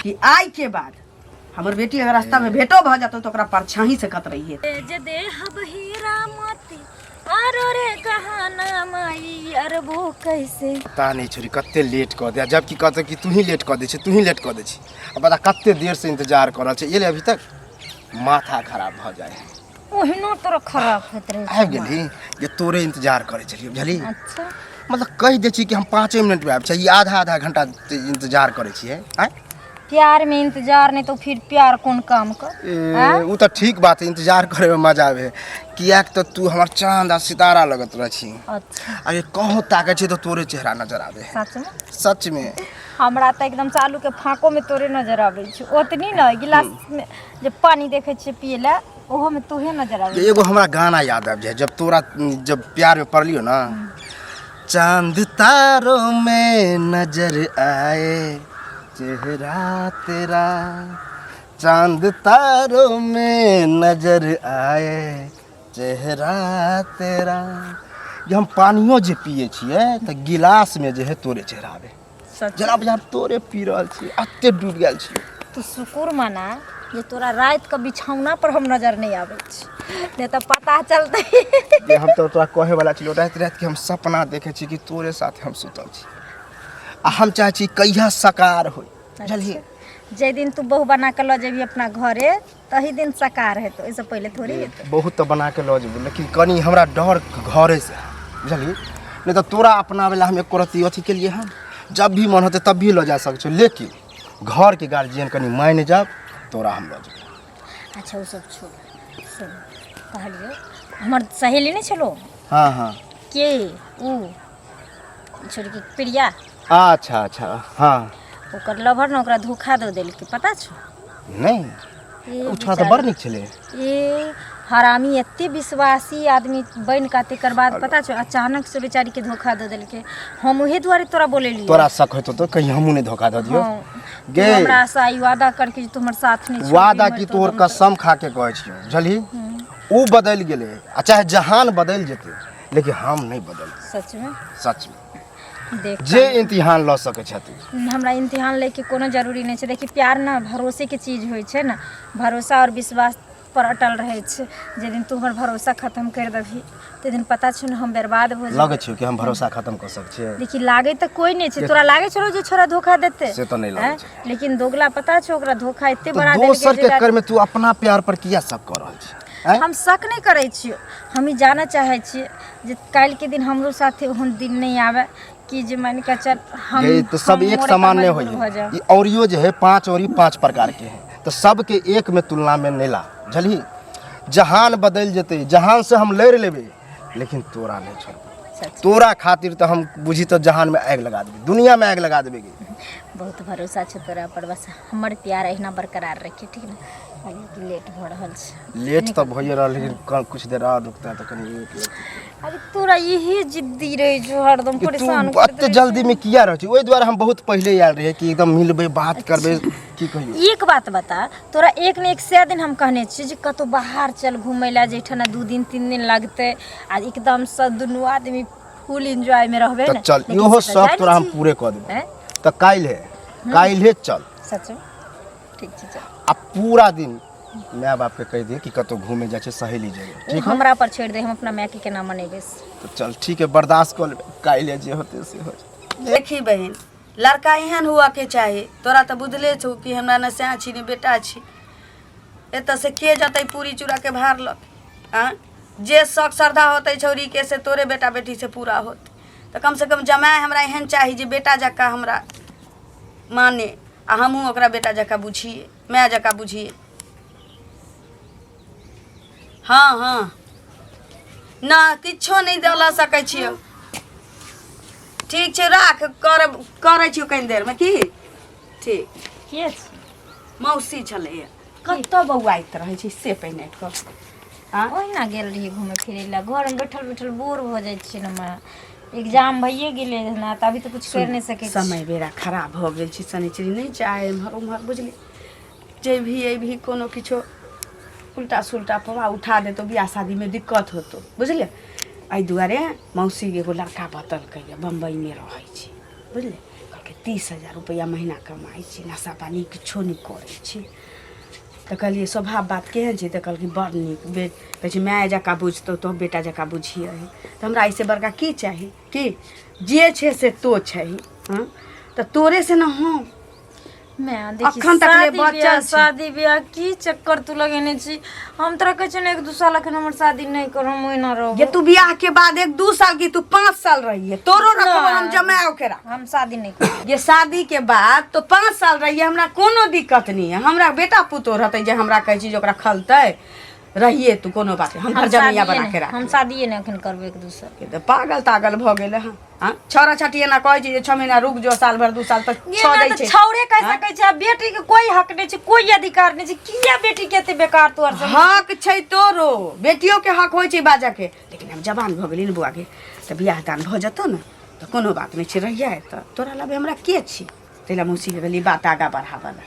कि आइ के बाद हमर बेटी अगर रास्ता में भेटो भऽ जेतौ तऽ ओकरा परछाही से कतरैहे। जे देहब हीरा मोती आरो रे गहना माई अरबो कैसे। पता नहीं छोरी कते लेट कऽ दे, जबकि कहते कि तू ही लेट कऽ दै छी, तू ही लेट कऽ दै छी। आ पता कते देर से इंतजार कऽ रहल छै, एले अभी तक माथा खराब भऽ जाए है। ओहिनो तोरा खराब होइत रहै आबि गेलही जे तोरे इंतजार करै छलियै, बुझलही? अच्छा। मतलब कहि दै छी कि हम 5 मिनटमे आबि छी, ई आधा आधा घंटा इंतजार करै छियै। आँय? प्यार में इंतजार नहीं तो फिर प्यार कौन काम कर? ए, आँय? उ तऽ ठीक बात है, इंतजार करे में मजा आबे है, किएक तऽ तू हमर चांद आ सितारा लगत रह छी। अच्छा। अरे कहूँ ताकै छी तऽ तोरे चेहरा नजर आबे है। सच में? सच में। हमरा तऽ एकदम चालू के फाँको में तोरे नजर आबै छै, ओतनी ने गिलास में जे पानी देखै छियै पिए ला ओहो में तोहे नजर आबै। एगो हमरा गाना याद आबि जाए जब तोरा जब प्यार में पड़लियो ना, चांद तारों में नजर आए चेहरा तेरा, चांद तारों में नजर आए चेहरा तेरा। जे हम पानियो जे पिए छियै तऽ गिलास में जे है तोरे चेहरा आबे। सच? जेना बुझा तोरे पी रहल छियै, एते डूबि गेल छियै। तू शुक्र मना जे तोरा राति के बिछौना पर हम नजर नहीं आबै छी, नहीं तऽ पता चलतै। जे हम तऽ तोरा कहै वाला छलियौ, राति राति के हम सपना देखै छी कि तोरे साथे हम सुतल छी, आ हम चाहै छी कहिया साकार होय, बुझलियै? जाहि दिन तू बहु बना के लऽ जेबही अपना घरे तही दिन साकार हेतौ, ओहिसँ पहिले थोड़ी हेतौ। बहुत तऽ बना के लऽ जेबौ, लेकिन कनि हमरा डर घरे से है, बुझलियै? नहीं तऽ तोरा अपनाबै लए हम एको रत्ती अथी केलियै हन, जब भी मन होतै तब भी लऽ जा सकै छियौ, लेकिन घरके गार्जियन कनि मानि जाब तोरा हम लऽ जेबौ। अच्छा ओ सब छोड़, सुन कहलियौ हमर सहेली नहि छलो? हाँ हाँ। के ऊ छोड़की प्रिया। अच्छा अच्छा हाँ। ओकर लवर ने ओकरा धोखा दऽ देलकै, पता छौ? नहीं। ए, ओ छोड़ा तऽ बड़ नीक छलै। ए हरामी, एते विश्वासी आदमी बनि कऽ तेकर बाद पता छौ अचानक से बेचारी के धोखा दऽ देलकै। हम उहे दुआरे तोरा बोलेलियौ। तोरा शक होइतो तऽ कहीं हमहूँ नहि धोखा दऽ दियौ। हाँ, गे। तू हमरा से आई वादा करके जे तू हमर साथ नहीं छोड़बी, वादा मर की तो तोहर दम तक। कसम खा के कहै छियौ, बुझलही? ओ बदलि गेलै आ चाहे जहान बदलि जेतै, लेकिन हम नहि बदलबै। सच में? सच में। देख जे इम्तिहान लऽ सकै छथि। हमरा इम्तिहान लैके कोनो जरूरी नहि छै। देखी प्यार ने भरोसेके चीज होइ छै ने, भरोसा आओर विश्वास पर अटल रहै छै। जे दिन तू हमर भरोसा खत्म करि देबही ताहि दिन पता छौ ने हम बर्बाद हो जेबै। लगै छौ कि हम भरोसा खत्म कऽ सकै छियै? देखी लागै तऽ कोइ नहि छै। तोरा लागै छलो जे छोरा धोखा देतै? से तऽ नहि लागै आँय? छै। लेकिन दोगला पता छौ ओकरा धोखा एते तऽ बड़ा देलकै दोसर के जे कर में तू अपना प्यार पर किया शक कऽ रहल छी? आँय? हम शक नहि करै छियौ, हम ई जानऽ चाहै छियै जे काल्हिके दिन हमरो साथे ओहन दिन नहि आबै कि जे मानि कऽ चल हम ये तो सब हम एक मरे समान पर नहीं मजबूर होई भऽ जाउ। ई औरियो जे है 5 औरी 5 प्रकार के है, तो सबके एक में तुलना में नहीं ला, बुझलही? जहान बदल जेते, जहान से हम लड़ लेबे, लेकिन तोरा नहीं छोड़बे। सच। तोरा खातिर तो हम बुझी तो जहान में आग लगा देबे, दुनिया में आग लगा देबे। बहुत भरोसा छै तोरा पर, बस हमर प्यार अहिना बरकरार रखिए, ठीक ने? कहलियै कि लेट भऽ रहल छै। लेट तऽ भइए रहल, लेकिन कुछ देर और रुकता तऽ कनि लेट लगतै। अरे तोरा यही जिद्दी रहै छौ हरदम, कि तू परेशान कर एते जल्दी में किया रहै छी? ओहि दुआरे हम बहुत पहिले आयल रहियै कि एकदम मिलबै, बात करबै, की कहियौ। एक बात बता, तोरा एक ने एक सए दिन हम कहने छियै जे कतहु बाहर चल घुमै लए, जाहिठाम 2 दिन 3 दिन लगतै आ एकदमसँ दुनू आदमी फुल एंजॉय में रहबै तऽ ने। चल, लेकिन इहो से तऽ शौक जाइ तोरा हम नहि छी। पूरे कऽ देबै। आँय? तऽ काल्हि काल्हि चल। सच में? ठीक छै, चल। आ पूरा दिन माय बाप के कहि दे कि कतहु घूमे जाइ छै सहेली जगह। ओ ठीक है? हमरा पर छोड़ि दे, हम अपना माय के केना मनेबै से। तऽ चल ठीक है, बर्दाश्त कऽ लेबै, काल्हि जे होतै से हो जेतै। देखी बहिन, लड़का एहन हुआ के चाही। तोरा तऽ बुझले छौ कि हमरा ने सैं छी ने बेटा छी। एतऽ से के जतै पूरी चूड़ा के भार लऽ के? आँय, जे शौक श्रद्धा होतै छौड़ी के से तोरे बेटा बेटी से पूरा होतै। तऽ कम से कम जमाय हमरा एहन चाही जे बेटा जकाँ हमरा माने आ हमहूँ ओकरा बेटा जकाँ बुझिए, माय जकाँ बुझिए। हँ हँ, ना किछो नहि लऽ सकै छियौ। ठीक छै, राख, कर करै छियौ कनि देरमे। की ठीक? के छी? मौसी छलैए। कतऽ बौआइत रहै छै से पहिने कह। आँ? ओहिना गेल रहियै घूमै फिरै लए, घरमे बैठल बैठल बोर भऽ जाइ छियै ने। माँ, एग्जाम भइए गेलै ने, तऽ अभी तऽ कुछ करि नहि सकै छी। समय बेरा खराब भऽ गेल छै, शनिचरी नहि चाहे एम्हर ओम्हर, बुझली? जेबही अयबही कोनो किछो उल्टा सुल्टा पवा उठा देतौ, बियाह शादीमे दिक्कत होतौ, बुझलियै? एहि दुआरे मौसी एगो लड़का बतलकैए, बम्बइमे रहै छै, बुझलियै? कहलकै 30,000 रुपैआ महीना कमाइ छी, नशा पानी किछो नहि करै छी। तऽ कहलियै स्वभाव बात केहन छै? तऽ कहलकै बड़ नीक, बे कहै छै माय जकाँ बुझतौ तो बेटा जकाँ बुझियही। तऽ हमरा एहिसँ बड़का की चाही? की जे छै से तो छही। हँ, तऽ तोरे से ने हम मैं देखी अखन तक ले शादी बचल बियाह छी। शादी बियाह की चक्कर तू लगेने छी? हम तोरा कहै छियौ ने, 1-2 साल अखन हमर शादी नहि कर, हम ओहिना जे रहबो। तू बियाह के बाद 1-2 साल की, तू 5 साल रहिए, तोरो रखबो हम जमाओ के राख। हम शादी नहि करब। ये शादी के बाद तो 5 साल रहिए, हमरा कोनो दिक्कत नहीं है। हमरा बेटा पुतोह रहतै जे हमरा कहै छी जे ओकरा खलतै। रहिए तू, कोनो बात नहीं, हम घर जमैया शादिये बना नहि- के राख। हम शादिये नहि अखन करबै 1-2 साल। के तऽ पागल तागल भऽ गेलै हँ। हँ, छौड़ा छाटी एना कहै छै जे 6 महीना रुक जो, साल भर, 2 साल तक ये छऽ ना दै तऽ छै। छौड़े कहि सकै छै, आ बेटी के कोई हक नहि छै, कोई अधिकार नहि छै। किया बेटी के एते बेकार तोहर सब? हक छै तोरो, बेटियो के हक होइ छै बाजऽ के। लेकिन हम जवान भऽ गेली ने बौआ के, तऽ बियाह दान भऽ जेतौ ने तऽ कोनो बात नहि छै, रहिया तऽ तोरा लबे हमरा के छी? ताहि लए मौसी के गेली बात आगाँ बढ़ाबऽ लए,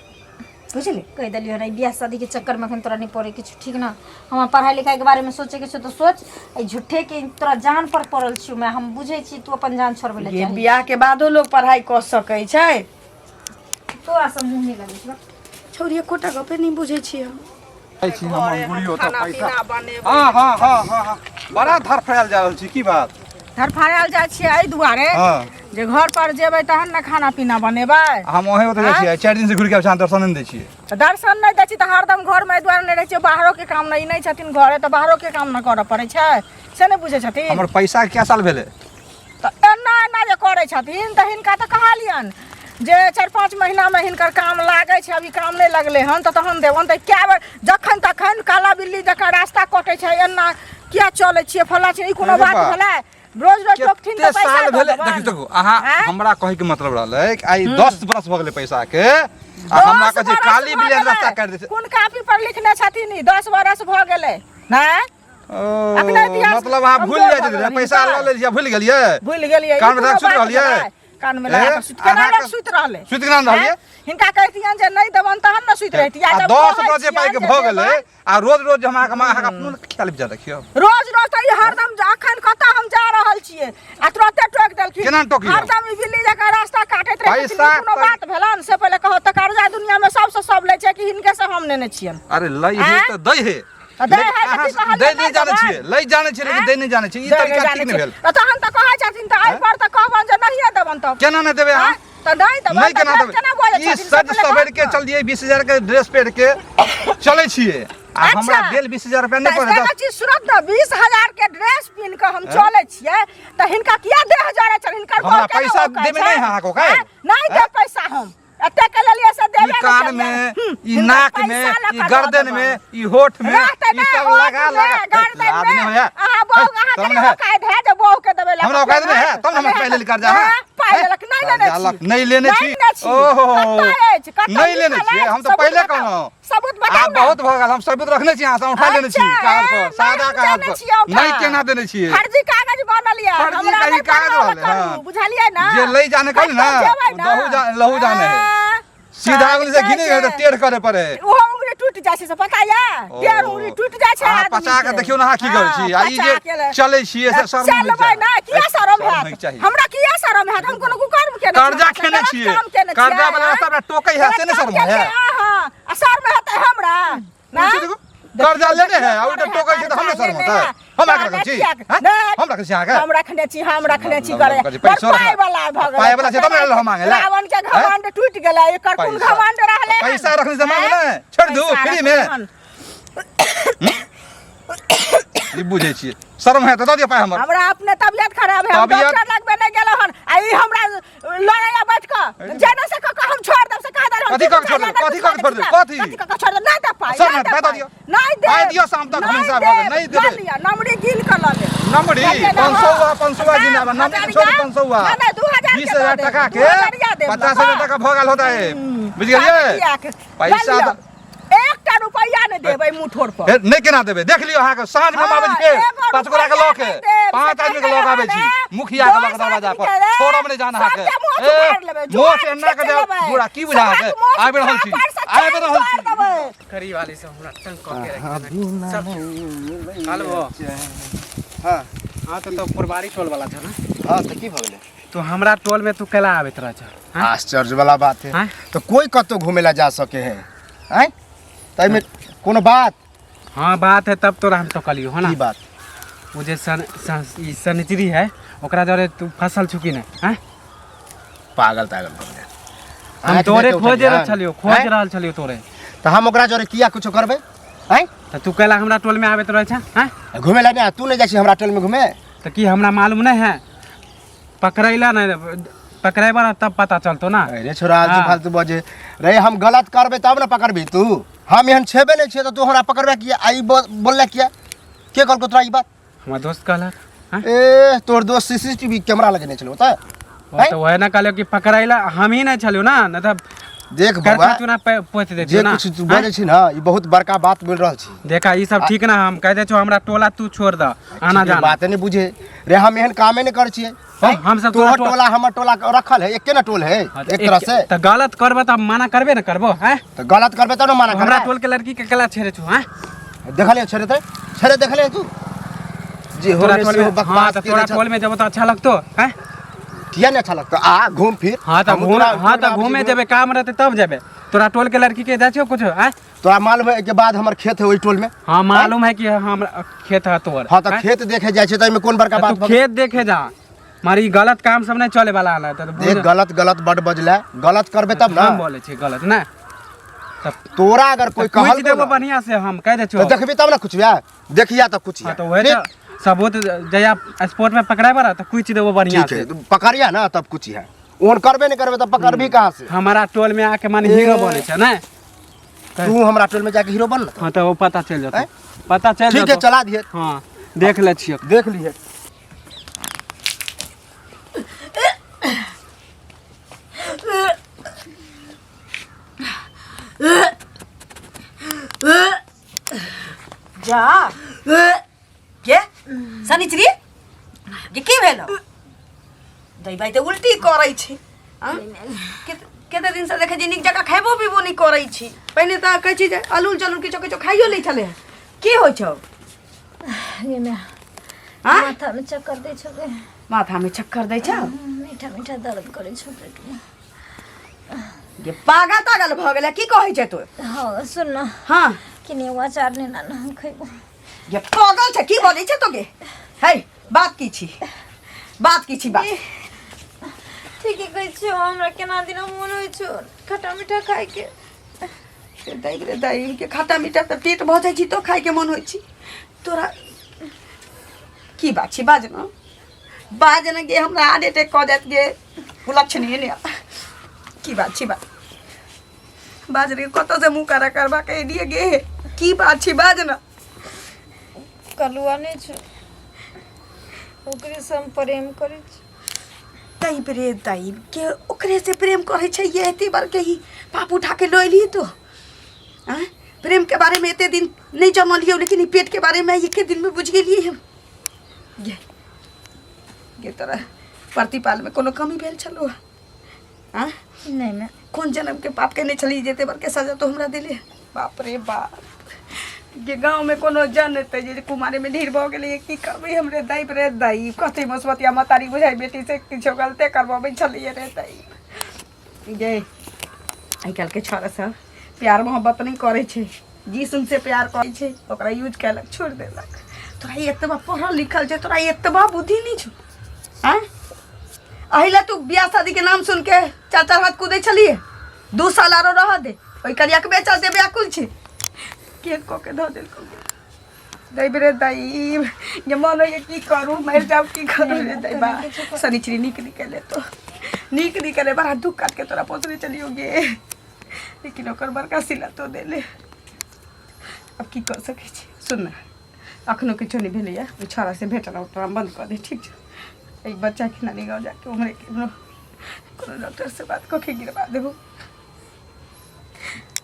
बुझली? कहि देलियो ने, बियाह शादी के चक्कर में अखन तोरा नहीं पड़े किछु, ठीक ना? हमरा पढ़ाई लिखाई के बारे में सोचे के छौ तऽ सोच। एहि झूठे के तोरा जान पर पड़ल छियौ मैं। हम बुझै छी तू अपन जान छोड़बै लए ये चाही। बियाह के बादो लोग पढ़ाई कऽ सकै छै। तोरा सब मुँह नहि लगै छौ। छौरी एकोटा गपे नहि बुझै छी हम। जाइ छी हम अंगुरी ओतऽ पैसा। हाँ हाँ हाँ हाँ हाँ, बड़ा धरफड़ायल जा रहल छी, की बात? धरफड़ायल जाइ छियै एहि दुआरे जे घर पर जेबै तहन ने खाना पीना बनेबै। हम ओहे ओतऽ जाइ छियै, 4 दिन से घुरि के आबै छी, अहाँ दर्शन नहि दै छियै। तऽ दर्शन नहि दै छी तऽ हरदम घरमे एहि दुआरे नहि रहै छियै, बाहरो के काम नहि, ई नहि छथिन घरे तऽ बाहरो के काम ने करऽ पड़ै छै, से नहि बुझै छथिन। हमर पैसा के साल भेलै? तऽ एना एना जे करै छथिन तऽ हिनका तऽ कहलियनि जे 4-5 महीनामे हिनकर काम लागै छै, अभी काम नहि लगलै हन तऽ तहन देबनि। तऽ कए बेर जखन तखन काला बिल्ली जकाँ रास्ता कटै छै, एना किया चलै छियै फल्ला छियै, ई कोनो अरे बात बा। भेलै? रोज रोज टोकथिन कते तऽ पैसा साल दऽ भेलै? देबनि। देखियौ देखू, अहाँ आँय? हमरा कहै के मतलब रहलै कि आइ 10 बरस भऽ गेलै पैसा के आ हमरा 10 कहै छै बरस काली भऽ बिल्ली गेलै। रास्ता काटि दै छै। कोन कापी पर लिखने छथिन ई 10 बरस भऽ गेलै नहि? ओ, अखने इतिहास मतलब अहाँ भूलि कमजोर जाइ भऽ छलियै, गेलनि पैसा हिनकर। लऽ लेलियै, भूलि गेलियै? भूलि गेलियै? ई कानमे कोनो लगा सुति बात रहलियै? भेलै? कानमे लगा कऽ सुति केना अहाँके- लोक सुति रहलै? सुति केना रहलियै? आँय? हिनका कहितियनि जे नहि देबनि तहन ने सुति रहितियै। आ जब 10 कहै बजे पाइके छियनि जे भऽ गेलै देबनि, आ रोज रोज हम अहाँके अहाँके अपनो ख्याल विचार रखियौ। रोज रोज तऽ ई हरदम अखन कतऽ हम जा रहल छियै आ तुरते टोकि देलखिन। केना टोकलियै? हरदम ई बिल्ली जकाँ रास्ता काटैत रहै छथिन। पैसा ई कोनो तऽ- बात भेलनि से पहिले कहू तऽ? कर्जा दुनियामे सबसँ सब लै छै कि हिनके से हम नेने छियनि? अरे लै हे आँय? तऽ दै हे। तऽ दै लेकिन है तऽ अहाँ की कहलियै दै नहि नहि जानै देबनि? छियै, लै जानै छियै लेकिन दै नहि जानै छियै। ई दै नहि तरीका जानै ठीक नहि छियै। भेल। तऽ तहन तऽ कहै छथिन तऽ एहि पर तऽ कहबनि जे नहिए देबनि तब। केना नहि देबै अहाँ? आँय? तऽ नहि देबनि नहि तऽ केना फेर देबै? केना बजै ई छथिन से सज पहिले सवर के कहू ने। चलियै, 20,000 के ड्रेस पहिर के चलै छियै आ हमरा अच्छा। देल 20,000 रुपया नहि तऽ पड़ै। एगो चीज सुनत ने, 20,000 के ड्रेस पिन्ह कऽ हम चलै छियै तऽ हिनका किया देह जरै छनि? हिनकर हमरा बड़ केना पैसा औकात देबै छै? नहि अहाँके औकात? आँय? नहि आँय? देब पैसा, हम एते के लेलियै से ई देबे नहि कान केलियै। में, ई हिनकर नाक में, पैसा लऽ ई कऽ दऽ गर्दन देबनि। में, ई होठ में, रहतै ई नहि, सब होठ लगा में, लगा गर्दन लाज में। नहि होइए? अहाँ बहु अहाँ शरम केना नहि है? औकात है जे बहु के देबै लए? हमरा औकात नहि है तब ने हमरा पाइ लेल कर्जा है? हाँ, पाइ लेलक नहि लेने कर्जा छी। नहि लेने छी। लेने छी। ओहो। कतऽ अछि? कतऽ नहि लेने लिखल छियै अछि? हम तऽ सबूत पहिले बताउ। कहलहुँ। सबूत बताउ आब ने। बहुत भऽ गेल, हम सबूत रखने छी, अहाँ से उठा लेने छी अच्छा, कागज पर, ए, सादा नहि, हम कागज जानै पर। छियै औठा। नहि केना देने छियै? फर्जी कागज बनल यऽ। फर्जी हमरा कागज नहि कागज पढ़ाओल रहलै, करू, हाँ। बुझलियै ने? जे लै जाने कहली ने, कतऽ जेबै ने? दहु लहू जाने है। हाँ, सीधा उंगली से घिने छै। तऽ टेढ़ करे पड़े है। ओहो उंगली टूटि जाइ छै से पता यऽ? ओ। टेढ़ उंगली टूटि जाइ छै अहाँ आदमी पचा के के। देखियौ ने अहाँ की करै छी आ ई पचा जे के ले। चलै छियै से शर्म होइके चलबै चाही। ने, किया शरम शर्म होइके हैत चाही। हमरा? किया शरम हैत? हम कोनो कुकर्म केने छी? कर्जा हमरा खेने गलत छियै। काम केने छियै, कर्जा वाला आँय? सबटा टोकै है से गलत नहि काम शर्म है? केलियै अहाँ, आ शर्म हेतै हमरा ना? देखू, कर्जा लेने है आ उल्टा टोकै छै तऽ हमरे शर्म होतै? हम अहाँके रखने छी? हैं? हम रखने छी अहाँके? हम रखने छी, हम रखने छी हम करे रखने छी, पैसो बड़ पाइ रखने- वाला भऽ गेलै। पाइ वाला छै तब ने हम मांगे ला। रावण के हैं? घमंड टूटि गेलै, एकर कोन पैसा- घमंड रहलै हन? पैसा रखने से मांगू हैं? ने छोड़ि दू पैसा फ्री में। रखने हन। ई बुझै छियै, शर्म है तऽ दऽ दिअ पाइ हमर। हमरा अपने तबियत खराब है, हम तबियत- डॉक्टर लगबे नहि गेलो हन आ ई हमरा लड़ैया बैठ कऽ जेना से कऽ कऽ हम छोड़ देब से कह देल। कथी कऽ के छोड़ देब? कथी कऽ के छोड़ देब? कथी? कथी कऽ के छोड़ देब? नहि दे पाइ। सर, नहि दे पाइ दऽ पाइ। दियौ। नहि दे। पाइ दियौ, शाम तक हम हिसाब भऽ गेल। नहि देबै। लऽ लिअ, नमरी गिन कऽ लऽ लेब। नमरी बुझलियै ने? 500, हँ। 500 गिनाबऽ, नमरी के छोड़ू, 500। नहि, 2000 के 20,000 दऽ देब, टका के 2000 देब 50,000 लऽ कऽ। टका भऽ गेल होतै, बुझि गेलियै? पैसा पैसा तऽ- एकटा रुपैआ नहि देबै मुँह ठोर पर। हे, नहि केना देबै? देख लियौ, अहाँके साँझ मे हम आबै छी हाँ, फेर एगो 5 गोरा के लऽ के, रुपैआ नहि देब, 5 से आदमी के लऽ के आबै छी, कहै मुखिया के लऽ के 10 दरवाजा पर आदमी के रे, छोड़ब नहि जान अहाँके। सबके मोछ ए, उखाड़ि लेबै, मोछ जुआर एना के खींच जाउ लेबै, बुढ़ा की बुझा अहाँके? सबहक मोछ आबि रहल छी, थापर से आबि रहल चारि छी। देबै। करी वाली सब हमरा तंग कऽ के रखि देलक सब। हेलो। हाँ। हाँ, तो पुरबारी टोल वाला था ना? हाँ, तऽ की भऽ गेलै? तू हमरा टोल में तू केला आबैत रह छ? आश्चर्य वाला बात है। हाँ? तो कोई कतौ घूमे ला जा सके है आँय? तो एहिमे कोनो बात? हाँ बात है, तब तोरा हम तो कहलियो हो ना। की बात? वो जे सन, सन, ई सनिचरी है ओकरा जरे तू फसल छुकी ने हैं? पागल तागल भऽ गेल। हम आँखि तोरे नहि खोजे रहल उठलियन। छलियो, खोज आँय? रहल छलियो तोरे। तऽ हम ओकरा जरे किया कुछो करबै आँय? तऽ तू कैला हमरा टोल में आबैत रहै छ हैं? घूमे ला नहि, तू नहि जाइ छी हमरा टोल में घूमे? तऽ की हमरा मालूम नहीं है? पकड़ैला नहीं, पकड़ेबा ना तब पता चलतो ना। अरे छोरा आलतू हाँ। फालतू बजे रे, हम गलत करबै तब ने पकड़बी तू। हम एहन छेबे नहि छियै तऽ तू हमरा पकड़बे किया? आ ई बोलले किया? के कहलको तोरा ई बात? हमर दोस्त कहलक। हाँ? ए तोर दोस्त सीसीटीवी कैमरा लगेने छलो ओतऽ? ओ तऽ वएह ना कहलियो कि पकड़ैला हम ही नहीं छलियो ना, नहीं तऽ देख बउआ, करखा चूना पोति दै जे छियो ना। कुछ तू बजै छी ना, ई बहुत बड़का बात बोल रहल छी। देखा ई सब ठीक ना, हम कह दै छियो हमरा टोला तू छोड़ द आना ठीक जाना। बात नहीं बुझे रे, हम एहन कामे नहीं करै छियै। हाँ, हम सब तोहर तोरा टोला हमर टोला के रखल है, एके ना टोल है। हाँ, तऽ एक तरह से। तऽ गलत करबे तऽ मना करबे ना करबो हैं? तऽ गलत करबे तब ना मना हमरा करबे। टोल के लड़की के कला छेड़े छु हैं? देखले छेड़े ते छेड़े देखले तू जे हो तोरा रे टोल से हो में, हाँ, बकवास तऽ के तोरा रे। टोल में जब तऽ अच्छा लगतो हैं? किया नहीं अच्छा लगतो? आ घूम फिर। हाँ तऽ हमहूँ घूम, तोरा हाँ तऽ टोल में घूमे आबै छी। जेबे, काम रहते तब जेबे। तोरा टोल के लड़की के जाइ छियो कुछ हैं? तोरा मालूम है के बाद हमर खेत है ओहि टोल में? हाँ मालूम है कि हम खेत है तोर। हाँ तऽ हैं? खेत देखे जाइ छै तऽ एहिमे कोन बड़का तऽ बात तू भऽ गेल? खेत देखे जा, मारी ई गलत काम सब नहीं चले वाला है। तऽ देख गलत गलत बड बजला, गलत करबे तब ना। हम बोले छी गलत ना तब तोरा अगर कोई कहल कहल देबो बढ़िया से, हम कह दे छियो। तो देखबी तब ना कुछ या देखिया तऽ कुछ हाँ तो वही तो सबूत जया स्पोर्ट में पकड़ाए बड़ा तो कुछ देबो बढ़िया ठीक है से। तो पकड़िया ना तब कुछ है, ओहन करबे नहीं करबे तब पकड़बी कहाँ से? हमारा टोल में आके माने हीरो बने छै ना तू हमरा टोल में जाके हीरो बन ना। हाँ तो वो पता चल जतो, हैं? पता चल ठीक है जतो। चला दिए। हाँ देख ले छियो, देख लिए। जा के शनिचरी जे की भेल? दैबाई तऽ उल्टी करै छै। आँ? कते दिन से देखै छी नीक जकाँ खेबो पीबो नहि करै छी। पहिने तऽ कहै छी जे अलूल जलूल किछो किछो खाइयो लै छलै। की होइ छौ? गे माय, आँ? माथा में चक्कर दै छौ गे। माथा में चक्कर दै छौ? मीठा मीठा दर्द करै छौ पेट में। गे पागल तागल भऽ गेलै की कहै छै तू? हाँ सुन ना। हाँ कि नेबो अचार ने ना हम खैबो। गे पागल छै की बजै छै तो गे? है बात की छी, बात की छी बात? ठीके कहै छियौ, हमरा केना दिना मोन होइ छौ खट्टा मीठा खाइके। रे दाइ रे दाइ के खट्टा मीठा तऽ पेट भऽ जाइ छी तो खाइके मन होइ छी तोरा। की बात छी बाज न, बाज न गे, हमरा हार्ट अटैक कऽ जायत गे, लक्षण ने। की बात छी बात बाज रे, कतऽ से मुँह कारा करबा के एलियै गे? की बात छी बाज न। कलुआ नहि छौ, ओकरे से हम प्रेम करै छी। तई प्रेम तई के ओकरे से प्रेम करै छै ये एते बार के ही पाप उठा के लऽ एलियै तो? आँय प्रेम के बारे में एते दिन नहीं जानलियै, लेकिन ई पेट के बारे में एके दिन में बुझि गेलियै हम। गे गे तोरा प्रतिपाल में कोनो कमी भेल छलो? आँय नहीं मैं कोन जन्म के पाप केने छली जे एते बड़के सजा तो हमरा देले? बाप रे बाप गे, गाँव में कोनो जनतै जे कुमारे में ढेर भऽ गेलै। की कहबै हमरे दाइ रे दाइ, कहतै मसमतिया महतारी बुझाइ बेटी से किछो गलते करबबै छलियै रे दाइ। गे आइ काल्हिके छौड़ा सब प्यार मोहब्बत नहि करै छै, जिस्म से प्यार करै छै, ओकरा यूज केलक छोड़ि देलक। तोरा एतबा पढ़ल लिखल छै, तोरा एतबा बुद्धि नहि छौ? आँय एहि ला तू बियाह शादी के नाम सुन के चार चार हाथ कूदै छलियै। 2 साल आरो रह दे, ओहि करिया के बेचा दे, व्याकुल छै के कऽ के धऽ देलकौ दाइ रे दाइ। जे मन होइए की करू, मरि जाउ, की करू रे दाइ। बा शनिचरी नीक निकले तो नीक निकले, बड़ा दुख काट के तोरा पोसने चलियो गे, लेकिन ओकर बड़का सिला तो देले। अब की कऽ सकै छी? सुन ना, अखनो किछो नहि भेलैए, ओहि छौड़ा से भेटना उटना बंद कऽ दे, ठीक छै? एक बच्चा के नानी गाँव जाके उम्हरे केहनो कोनो डॉक्टर से बात कऽ के गिरवा देबो,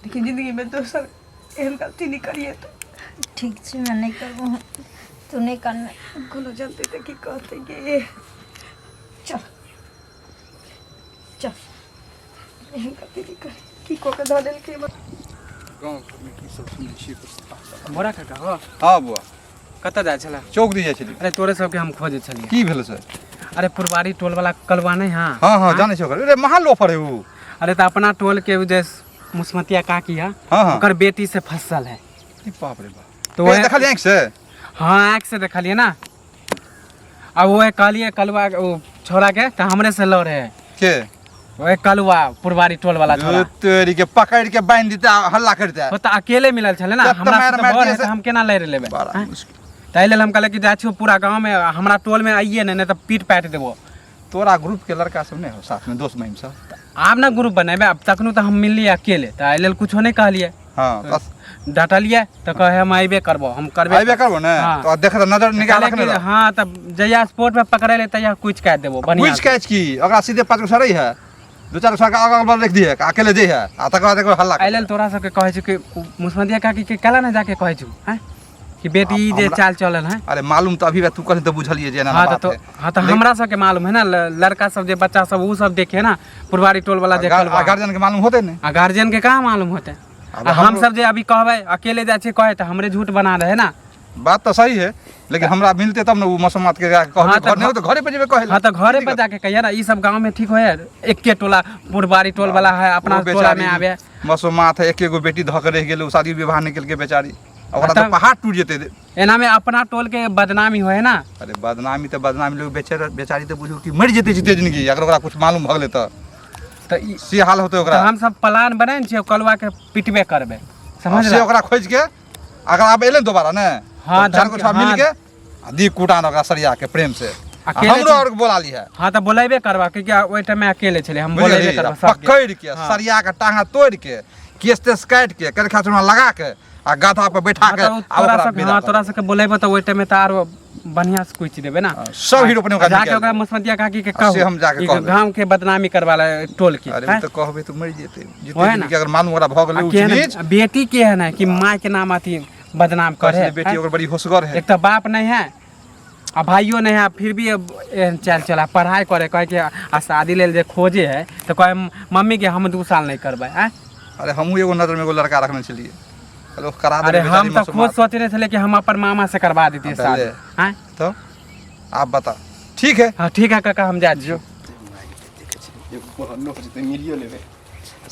लेकिन जिंदगी में दोसर एहन गलती नहीं करिए तो। ठीक छै, मैं नहीं करबो, तू नहीं करना। कोनो जनते तऽ की कहते गे? चल चल, एहन गलती नहीं करी। की कऽ के धऽ देलकै? गाँव घरमे की सब सुनै छियै? बोरा काका हो? हाँ बुआ। कतऽ जाइ छलै? चौक दी जाइ छलियै। अरे तोरे सबके हम खोजै छलियै। की भेल सर? अरे पुरवारी टोल वाला कलवा नहीं? हाँ। हाँ हाँ, जानै छी ओकर। अरे महा लोफर है उ। अरे तऽ अपना टोल के उ जे मुसमतिया काकी है, हाँ, हाँ। ओकर बेटी से फसल है। ई बाप रे बाप। तो तो वह देखलियै आँखि से? हाँ, आँखि से देखलियै ना। आ वो कहलियै कलवा ओ छोड़ा के तऽ हमरे से लड़े है। के? वह कलवा, पुरवारी टोल वाला छोड़ा। तोरी के पकड़ के बांधि देते आ हल्ला करते। ओ तऽ अकेले मिलल छलै ना। तब तऽ हमरा से मारि तऽ मारि बड़ दिए है, तऽ हम केना लड़ि लेबै? बड़ा आँय? मुश्किल। ताहि लेल हम कहलियै कि जाइ छियौ पूरा गाँवमे, हमरा टोलमे आइए नहि, नहि तऽ पीट पाटि देबो। तोरा ग्रुप के लड़का सब नहि हो साथ में, दोस्त महिम सब? आब ने ग्रुप बनेबै। आब तखनो तऽ हम मिललियै अकेले, तऽ एहि लेल कुछो नहि कहलियै। हाँ, बस। डाँटलियै तऽ कहै हम अयबे करबो, हम करबे। अयबे करबो ने? हाँ। तो देख तऽ नजर निगाह कहलियै रखने कि रह। हाँ, तऽ जहिया स्पोर्ट में पकड़ेले तहिया कुछ काटि देबो बढ़िआँ। कुछ काटि की, ओकरा सीधे 5 गो सड़ै है, दू चारि गो सड़का अगल बगल रखि दिहे, अकेले जे है आ तकर बाद एगो हल्ला। एहि लेल तोरा सबके कहै छी कि मुसमतिया काकी के केला नहि जाके कहै छु हैं कि बेटी ई जे हमरा- चाल चलल है। अरे मालूम तऽ अभी बा, तू कहली तऽ बुझलियै जे एना हाँ बात तऽ है। हाँ, तऽ हमरा सबके मालूम है ना। लड़का सब जे बच्चा सब उ सब देखे ना पुरवारी टोल वाला जे कलवा। आ गार्जियन के मालूम होतै ने? आ गार्जियन के कहाँ मालूम होते? अब आ हम हमरो- सब जे अभी कहबै, अकेले जाइ छियै कहे, तऽ हमरे झूठ बना रहे ना। बात तऽ सही है, लेकिन हमरा मिलते तब ने ओ मसोमात के जाके कहबै। हाँ, तऽ घर नहि हो तऽ घरे पर जेबै कहै लए। हाँ, तऽ घरे पर जाके कहिए ना, ई सब गाँव में ठीक होए? एके टोला पुरवारी टोल वाला है, अपना ओ टोला बेचारी में आवे। मसोमात है, एके गो बेटी धऽ के रहि गेलै, ओ शादी विवाह नहि केलकै बेचारी। आ ओकरा तऽ तब- पहाड़ टूटि जेतै। एना में अपना टोल के बदनामी होए ना। अरे बदनामी तऽ बदनामी, लोग बेचारा बेचारी तऽ बुझू कि मरि जेतै जीते जिंदगी, अगर ओकरा कुछ मालूम भऽ गेलै तऽ। तऽ ई से हाल होतै तऽ ओकरा। हम सब प्लान बनेने छियै, कलवा के पिटबे करबै, समझ से ओकरा खोजि के अगर आब एलै ने दोबारा ने, हाँ, तऽ चारि गो धमकी- छओ मिल हाँ। के आ दी कुटान ओकरा सरिया के प्रेम से। आ अकेले हमरो छै। और बोला ली है। हाँ, तऽ बोलेबे करबा, क्योंकि ओहि टाइम में अकेले छलै हम। बोलेबे बुझलियै? करबा सबके। पकड़ि के हाँ। सरिया के टांगा तोड़ि के, केस तेस काटि के, करखा चूना लगा के आ गधा पर बैठा हाँ, के तऽ ओ आ तोरा ओकरा सब विदा हाँ, कर तोरा सबके बोलेबो तऽ ओहि टाइम में तऽ आरो बढ़िया से कुचि देबै ना। हाँ, सब हीरो अपने ओकरा जाके निकालि ओकरा देबै। मुसमतिया काकी के आ कहू से हम जाके ई कहबै। गाँव के बदनामी करवा ला टोल के। अरे हैं? ओ तऽ कहबै तऽ मरि जेतै जीते ओहे ना। जिंदगी, अगर मालूम ओकरा भऽ गेलै आ ऊँच केहन नीच। बेटी के है ना कि माँ के नाम अथी बदनाम करे कहै छलै बेटी हैं? ओकर बड़ी होशगर है। एक तऽ बाप नहीं है आ भाइयो नहीं है, फिर भी अब एहन चाल चला पढ़ाई करे, कहे कि आ शादी लेल जे खोजे है तऽ कहे मम्मी के हम 2 साल नहीं करबै। आँय? अरे हमहूँ एगो नजरमे एगो लड़का रखने छलियै, कहलियै करा अरे देबै। हम बेचारी तऽ खुद मसोमात। सोचने छलियै कि हम अपन मामा से करवा देतियै हाँ, शादी। पहले। आँय? तऽ आब बता, ठीक है? हाँ, ठीक है काका, हम जा छियौ। मिलियो लेबै।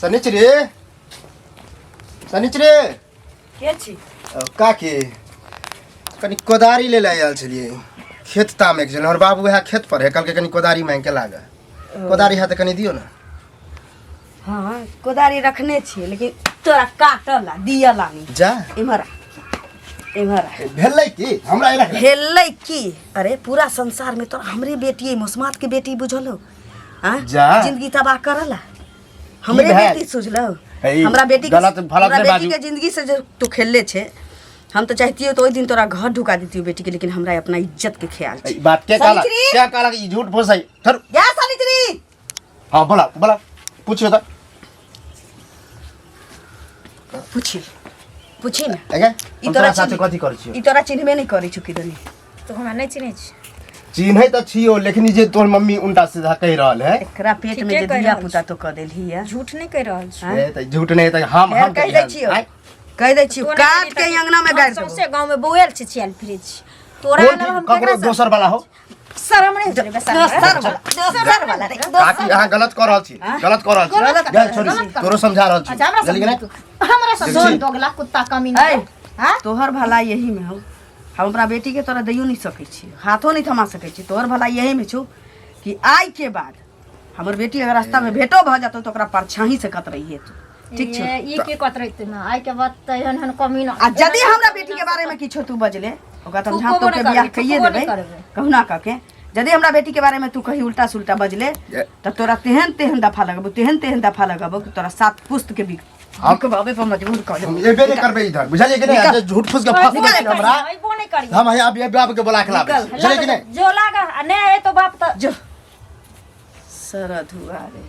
शनिचरी, शनिचरी। के छी? काकी, कनि कोदारी ले आयल छलियै, खेत तामैके छलै। हमर बाबू वएह खेत पर है, कहलकै कनि कोदारी मांगि के लागे। कोदारी है तऽ कनि दियौ ने। हाँ, कोदारी रखने छियै, लेकिन तोरा काटला दियला नहीं। जा। इम्हर आ, इम्हर आ। भेलै की हमरा एना? भेलै की? अरे पूरा संसार में तोरा हमरे बेटी है, मसमात के बेटी, बुझल हो? हाँ? जा। जिंदगी तबाह करला हमरे भेल? बेटी, सोचलो? हे, हमरा बेटी के गलत फलत हमरा नहि बेटी बाजू। के जिंदगी से जे तू खेलले छे, हम तो चाहतियो तो ओहि दिन तोरा घर ढुका देतियो बेटी के, लेकिन हमरा अपना इज्जत के ख्याल ई छै। बात के कहलक? सावित्री! के कहलक ई झूठ फूस है? धर। जा सावित्री। हाँ, बोला बोला, पूछियो तऽ। पूछी, पूछी ना। एगे ई हम तोरा तोरा साथे चिन्ह- कथी करै छियौ? ई तोरा चिन्हबे नहीं करै छौ किदनी। तो हमरा नहि चिन्है छी। चिन्है तऽ छियौ, लेकिन ई जे तोहर मम्मी उल्टा सीधा कहि रहल है। एकरा पेट में ठीके जे कहि धिया रहल पुता तो कऽ देलही है। झूठ नहि कहि रहल छी। ए तऽ झूठ नहि तऽ हम फेर हम कहि दै छियौ, आँय? कहि दै छियौ, तोरा काट के कहि अंगना में हम गाड़ि देबौ। सौंसे गाँव में बौएल छी, छियाल फिरै छी। तोरा कोन अलावा ठीक? हम ककरो केकरा से दोसर वाला हो। शरम नहि होइ छलै बेसरम? दोसर वाला, दोसर वाला रे, दोसर। काकी, अहाँ गलत कऽ रहल छी, गलत कऽ रहल छी। गलत गेल छोड़ी, तोरो समझा रहल छी। अच्छा, हमरा बुझलियै कि समझ नहि? तू हमरा समझ। देखी। दोगला कुत्ता कमीना। ऐ, हाँ? तोहर भला यही में हौ। हम अपना बेटी के तोरा दैयो नहीं सकै छी, हाथो नहीं थमा सकै छी। तोहर भला यही में छौ कि आई के बाद हमर बेटी अगर रास्ता में भेटो भऽ जेतौ तऽ ओकरा परछाही से कतरैहे तू, ठीक छौ? ये ई की कतरैत ना आइ के बाद तऽ एहन एहन कमीना। आ यदि हमरा बेटी के बारे में किछो तू बजले, ओकरा तऽ हम झाँप थूकबो तोप के नहि बियाह करबै, कइए थूकबो देबै नहि करबै। कहुना कऽ के। यदि हमरा बेटी के बारे में तू कहीं उल्टा सुल्टा बजले तऽ तोरा तेहन तेहन दफा लगबो, तेहन तेहन दफा लगबो कि तोरा सात पुस्त के बिक बिकवावे पर मजबूर कऽ हम देबो। एबे नहि करबै इधर, बुझलियै कि नहि? जे झूठ फूस के फंसबै छी हमरा, अइबो नहि करियै। हम यहाँ अभी बाप के बोला के लाबै छी, बुझलियै कि नहि? जो लागा आ नहि एतो बाप तऽ जो सरधुआ रे।